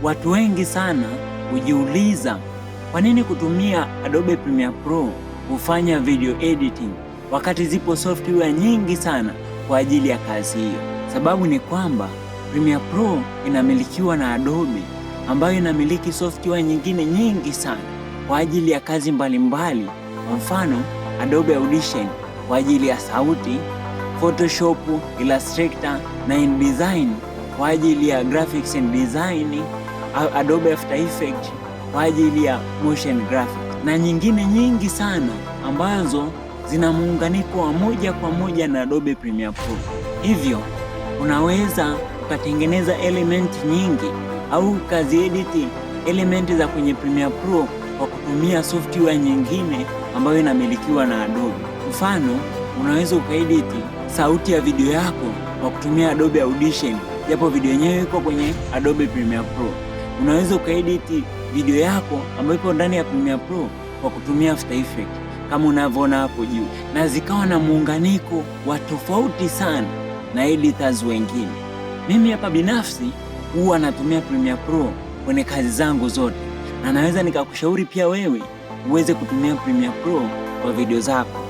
Watu wengi sana hujiuliza kwa nini kutumia Adobe Premiere Pro kufanya video editing wakati zipo software nyingi sana kwa ajili ya kazi hiyo. Sababu ni kwamba Premiere Pro inamilikiwa na Adobe ambayo inamiliki software nyingine nyingi sana kwa ajili ya kazi mbalimbali. Kwa mfano, Adobe Audition kwa ajili ya sauti, Photoshop, Illustrator na InDesign kwa ajili ya graphics and design, Adobe After Effects kwa ajili ya motion graphics na nyingine nyingi sana ambazo zina muunganiko wa moja kwa moja na Adobe Premiere Pro. Hivyo unaweza ukatengeneza element nyingi au ukaziedit element za kwenye Premiere Pro kwa kutumia software nyingine ambayo inamilikiwa na Adobe. Mfano, unaweza ukaedit sauti ya video yako kwa kutumia Adobe Audition, japo video yenyewe iko kwenye Adobe Premiere Pro. Unaweza ukaedit video yako ambayo ipo ndani ya Premiere Pro kwa kutumia After Effects kama unavyoona hapo juu, na zikawa na muunganiko wa tofauti sana na editors wengine. Mimi hapa binafsi huwa natumia Premiere Pro kwenye kazi zangu zote, na naweza nikakushauri pia wewe uweze kutumia Premiere Pro kwa video zako.